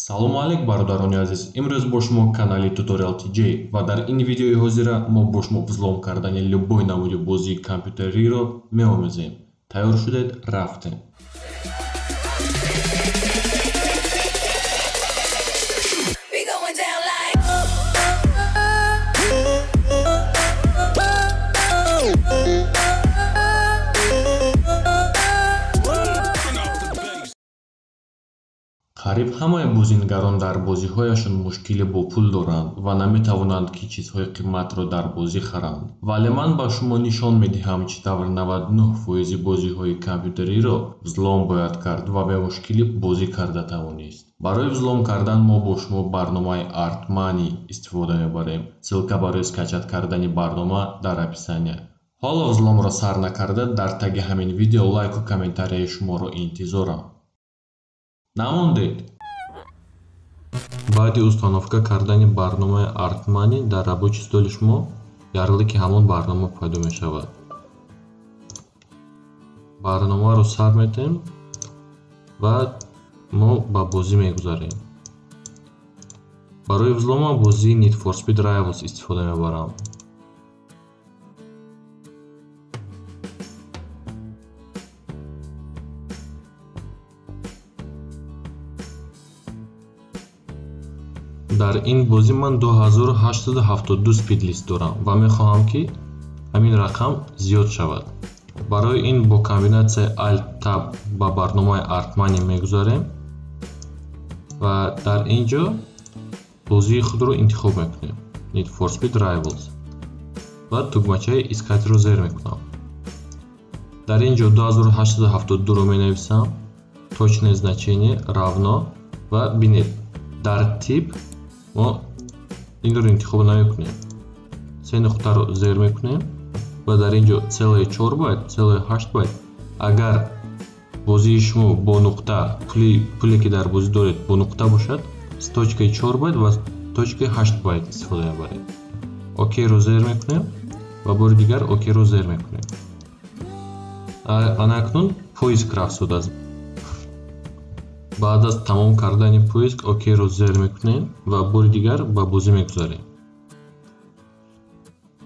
Салому алейк, бародарони азиз. Имрӯз бо шумо канали Tutorial TJ ва дар ин видеои ҳозира мо бо шумо взлом кардани любой намуди бозии компютериро меомӯзем. Тайёр шудед? Рафтем. Қариб ҳамаи бозингарон дар бозиҳояшон мушкиле бо пул доранд ва наметавонанд, ки чизҳои қиматро дар бозӣ харанд. Вале ман ба шумо нишон медиҳам, чӣ тавр 99% бозиҳои компютериро взлом бояд кард ва бемушкилӣ бозӣ карда тавонист. Барои взлом кардан мо бо шумо барномаи ArtMoney истифода мебарем. Ссылка барои скачать кардани барнома дар описания. Ҳоло взломро сар накарда, дар таги ҳамин видео лайку комментарияи шуморо интизорам. Намондед? Баъди установка кардани барномаи ArtMoney дар рабочий столи шумо ярлыки ҳамон барнома пайдо мешавад. Барномаро сар метем ва мо ба бозӣ мегузарем. Барои взлома бозии Need for Speed Rivals истифода мебарам. Дар ин бозӣ ман 2872 спидлист дорам ва мехоҳам, ки ҳамин рақам зиёд шавад. Барои ин бо комбинатсияи Alt-Tab ба барномаи ArtMoney мегузарем ва дар ин ҷо бозии худро интихоб мекунем, Need for Speed Rivals, ва тугмачаи искать-ро зер мекунам. Дар ин ҷо 2872-ро менависам, точное значение равно, ва бинед, дар тип мо инро интихоб намекунем. Се нуқтаро зер мекунем ва дар ин ҷо целое 4 байт, целое 8 байт. Агар бозии шумо бо нуқта, пуле ки дар бозӣ доред бо нуқта бошад, с точкаи 4 байт ва точкаи 8 байт истифода мебаред. Окейро зер мекунем ва бори дигар окейро зер мекунем. Ана акнун поиск рафт шудааст. Баъд аз тамом кардани поиск окейро зер мекунем ва бори дигар ба бозӣ мегузарем.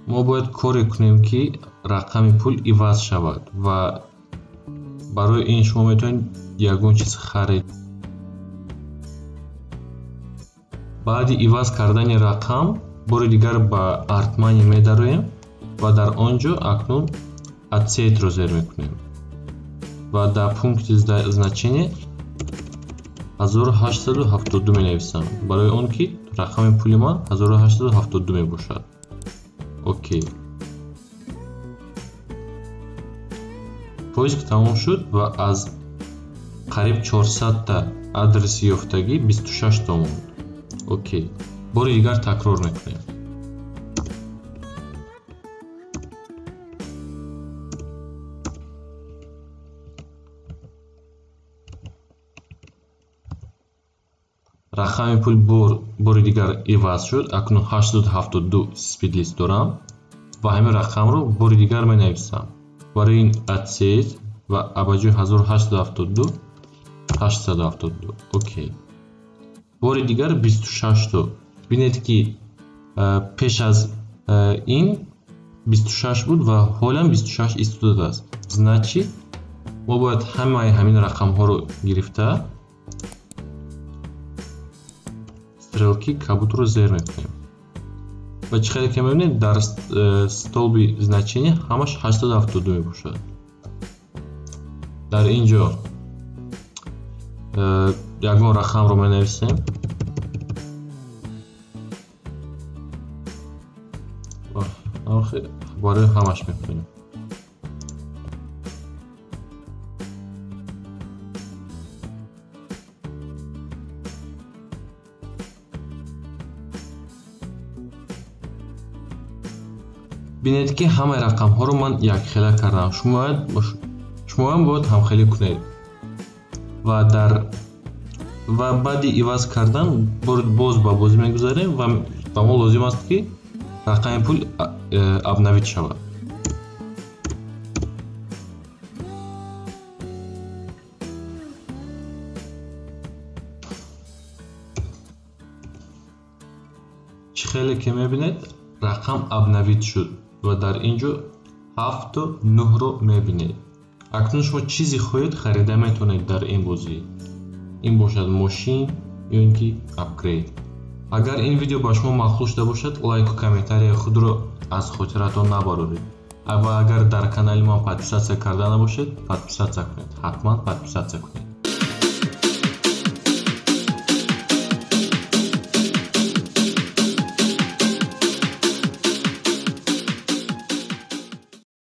Мо бояд коре кунем, ки рақами пул иваз шавад ва барои ин шумо метавонед ягон чиз харед. Баъди иваз кардани рақам бори дигар ба ArtMoney медароем ва дар он ҷо акнун отсетро зер мекунем ва дар пункти значение 1872 менависам, барои он ки рақами пули ман 1872 мебошад. Окей. Поиск тамом шуд ва аз қариб 400 та адреси ёфтагӣ 26 то монд. Окей. Бори дигар такрор мекунем. Рақами пул бори дигар иваз шуд. Акнун 872 спидлист дорам ва ҳамин рақамро бори дигар менависам. Барои ин отсет ва ба ҷои 1872 872. Окей. Бори дигар 26 то. Бинед, ки пеш аз ин 26 буд ва ҳолам 26 истодааст. Значит, мо бояд ҳамаи ҳамин рақамҳоро гирифта стрелки кабудро зер мекунем. Ва чӣ хеле ки мебинед, дар столби значение ҳамаш 872 мебошад. Дар ин ҷо ягон рақамро менависем. Барои ҳамаш мекунем. Бинед, ки ҳамаи рақамҳоро ман якхела кардам. Шумоам бояд ҳамхелӣ кунед. Ва баъди иваз кардан боз ба бозӣ мегузарем ва ба мо лозим аст, ки рақами пул обновить шавад. Чӣ хеле ки мебинед, рақам обновить шуд ва дар ин ҷо ҳафту нӯҳро мебинед. Акнун шумо чизе хоҳед, харида метавонед дар ин бозӣ, ин бошад мошин ё ин ки апгрейд. Агар ин видео ба шумо маъқул шуда бошад, лайку комментарияи худро аз хотиратон набароред ва агар дар канали ман подписаться карда набошед, подписаться кунед, ҳатман подписаться кунед.